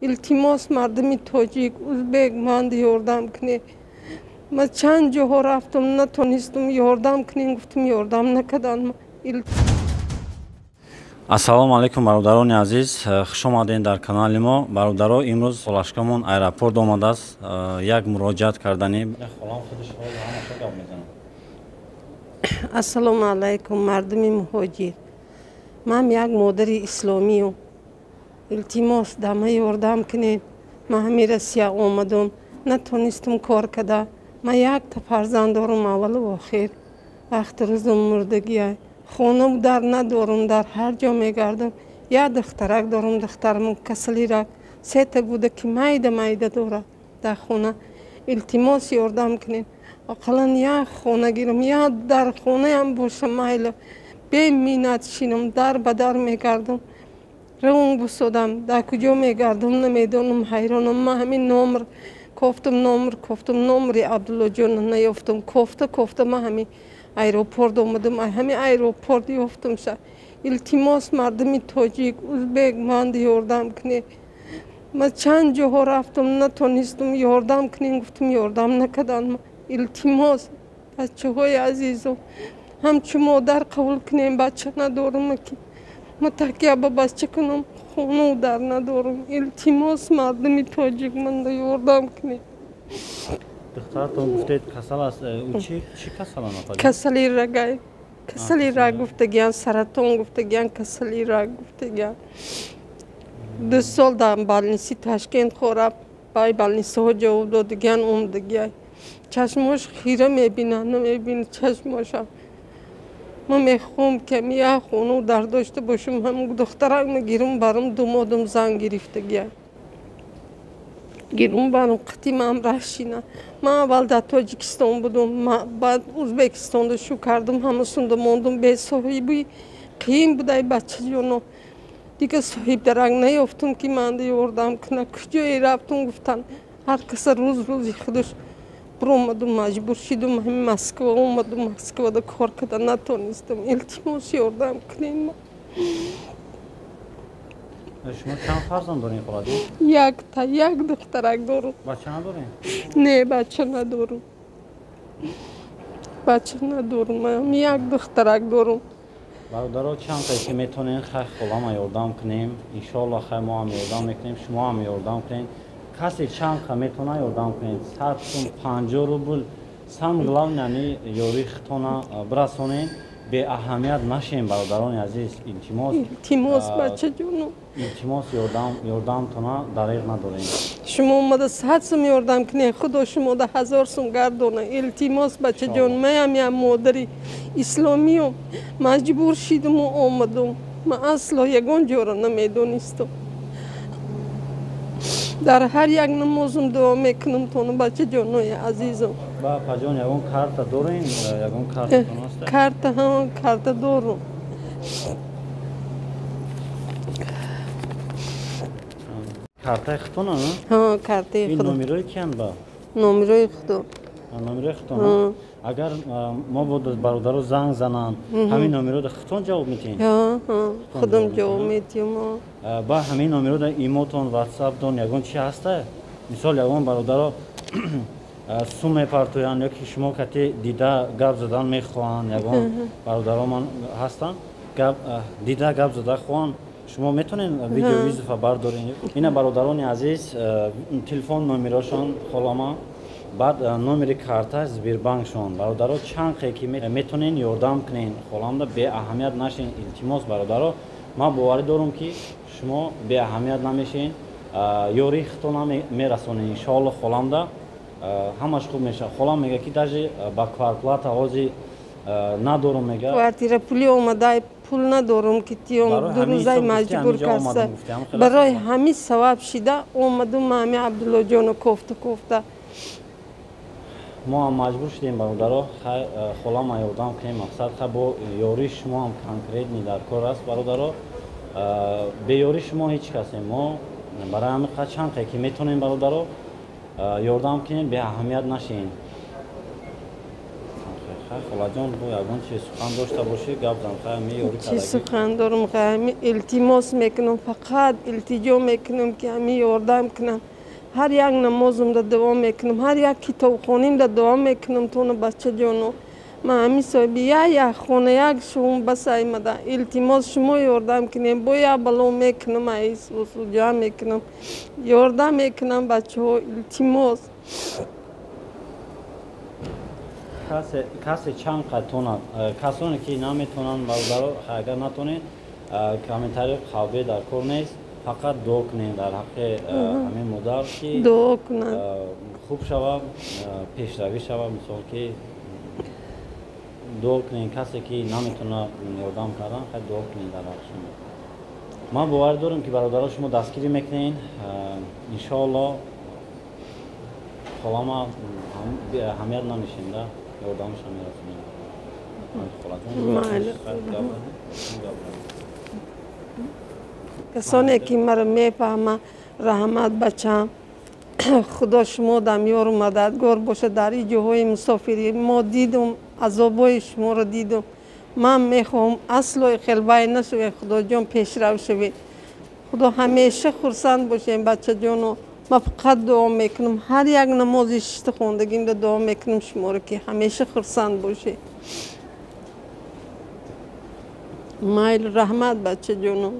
Илтимос, мардуми тоҷик, узбек, манд ёрдам кунед. Ман чанд ҷоҳо рафтам, натонистам. Ёрдам кунем гуфтам, ёрдам накардан. Ассалому алайкум, бародарони азиз, хуш омадем дар канали мо. Бародаро, имрӯз холашкамон аэропорт омадааст, як муроҷиат кардани. Холам худаш ҳамаша гап мезанад. Ассалому алайкум, мардуми муҳоҷир. Ман як модари исломиюм. Илтимос, дама ёрдам кунед. Ман ҳами Россия омадам, натонистам кор када. Ман якта фарзанд дорам, аввалу охир. Вақти рӯзам мурдагия. Хонаву дар надорам, дар ҳар ҷо мегардам. Як духтарак дорам, духтарам касалирак, сета гудаки майда майда дорад дар хона. Илтимос, ёрдам кунед, ақаллан як хона гирам, як дар хонаям боша, майла, беминнат шинам. Дар ба дар мегардам, равон бусодам, дар куҷо мегардам, намедонам, ҳайронам. Ман ҳамин номер кофтам, номер кофтам, номери Абдуллоҷона наёфтам. Кофта кофта ман ҳамин аэропорт омадам, ҳамин аэропорт ёфтамша. Илтимос, мардуми тоҷик, узбек, манд ёрдам кунед. Ман чанд ҷоҳо рафтам, натонистам. Ёрдам кунем гуфтам, ёрдам накардан. Илтимос, бачаҳои азизум, ҳамчун модар қабул кунем. Бача надорам, ки ма такя ба бача кунам, хонаву дар надорам. Илтимос, мардуми тоҷик, манда ёрдам кунед. Духтаратон гуфтед, касал аст. Ӯ чӣ касала? Касали рагай, касали раг гуфтагиян, саратон гуфтагиян, касали раг гуфтагиян. 2 сол дар больниси Ташкент хӯраб, бай больницаҳо ҷавоб додагиян, омдагияй. Чашмош хира мебинад, намебинад чашмоша. Ман мехоҳам, ки як хону дар дошта бошам, ҳам духтарак мегирам барам, думодам зан гирифтагия, гирум барам, қитимам рашина. Ман аввал дар Тоҷикистон будум, баъд Узбекистонда шу кардам, ҳамасунда мондум бесоҳиби, қиин будай, бачаҷоно. Дига соҳибдарак наёфтум, ки манда ёрдам кунад. Куҷое рафтум, гуфтан, ҳар каса рӯз рӯзи худаш. Биромадум, маҷбур шидум, ҳами Москва омадум. Москвада кор карда натонистам. Илтимос, ёрдам кунед. Шумо чанд фарзанд дорем, холади? Якта, як духтарак дорум. Бача надорем? Не, бача надорум, бача надорум, як духтарак дорум. Бародаро, чанд тай ки метонем, хай, холама ёрдам кунем. Иншоалло, хай, мо ҳам ёрдам мекунем, шумо ҳам ёрдам кунем. Касе чанд қа метона, ёрдам кунем, 100 сум, 50 рубл. Самое главное, ами ёрии хитона бирасонем, беаҳамият нашем. Бародарони азиз, илтимос. Илтимос, бачаҷоно. Илтимос, ёрдамтона дареғ надорем. Шумо омада 100 сум ёрдам кунед, Худо шумода 1000 сум гардона. Илтимос, бачаҷон, маям як модари исломиюм, маҷбур шидуму омадум. Ман асло ягон ҷоро намедонистам. Дар ҳар як намозум дуо мекунам тону, бачаҷонои азизум. Ба апаҷон, ягон карта дорем? Ягон картатон аст? Карта, ҳа, карта дорум. Картаи худтона? Ҳа, картаи худ. Номерои киянд ба? Номерои худо. Номерои худтона. Агар мо бо бародаро занг зананд, ҳамин номерода худтон ҷавоб медиҳем? Худам ҷавоб медиҳам. Ба ҳамин номерода имотон, ватсаптон, ягон чи ҳаста? Мисол, ягон бародаро сум мепартоянд ё ки шумо кати дида гап задан мехоҳанд, ягон бародаромон ҳастанд, дида гап зада хоҳанд, шумо метонед видеовызова бардоред? Ина, бародарони азиз, телефон номерошон холама, баъд номери карта Сбербанкшон. Бародаро, чанд қе ки метонен, ёрдам кунен холамда, беаҳамият нашен. Илтимос, бародаро, ман боварӣ дорам, ки шумо беаҳамият намешен, ёрии худтона мерасонед. Иншоалло, холамда ҳамаш хуб мешавад. Холам мега, ки даже ба квартплата ҳози надорум, мега. Квартира пули омадай, пул надорум, ки тиём. 2 рӯзай маҷбур карса, барои ҳамин сабаб шида омадум. Ма ҳами Абдуллоҷоно кофта кофта. Мо ҳам маҷбур шудем, бародаро, хай, холама ёрдам кунем. Мақсад, хай, бо ёрии шумо ҳам конкретный дар кор аст. Бародаро, бе ёрии шумо ҳеҷ касем мо. Барои ҳамин қад чанд қе ки метонем, бародаро, ёрдам кунем, беаҳамият нашем. Холаҷон, бо ягон чи сухан дошта бошӣ, гап зан. Хай, ҳами ёрӣ Чӣ сухан дорум? Хай, ҳами илтимос мекунам, фақат илтиҷо мекунам, ки ҳами ёрдам кунам. Ҳар як намозумда дуо мекунам, ҳар як китобхонимда дуо мекунам тону, бачаҷону. Ман ҳами соҳиби як хона, як шум бас аймада. Илтимос, шумо ёрдам кунем. Бо як бало мекунам, ҷамъ мекунам, ёрдам мекунам, бачаҳо, илтимос. Касе чанд қад тонад, касоне ки наметонанд, бародаро, агар натонед, комментарий қалбе дар кор нест, фақат дуо кунед дар ҳаққи ҳамин модар, ки дуо кунанд, хуб шава, пешравӣ шава. Мисол, ки дуо кунед. Касе ки наметона ёрдам кардан, хай, дуо кунед дар ҳаққи шумо. Ман боварӣ дорам, ки бародаро, шумо дастгирӣ мекунед, иншоалло. Холама ҳамият намешем да, ёрдамаша мерасонем. Майли. Касоне ки маро мефаҳма, раҳмат, бачам. Худо шумо дам ёру мададгор бошад. Дар ин ҷоҳои мусофирӣ мо дидум, азобҳои шуморо дидум. Ман мехоҳам, асло хелвай нашавед, Худоҷон, пешрав шавед. Худо ҳамеша хурсанд бошем, бачаҷоно. Ман фақат дуо мекунам, ҳар як намози шишта хондагимда дуо мекунам шуморо, ки ҳамеша хурсанд бошед. Майли, раҳмат, бачаҷоно.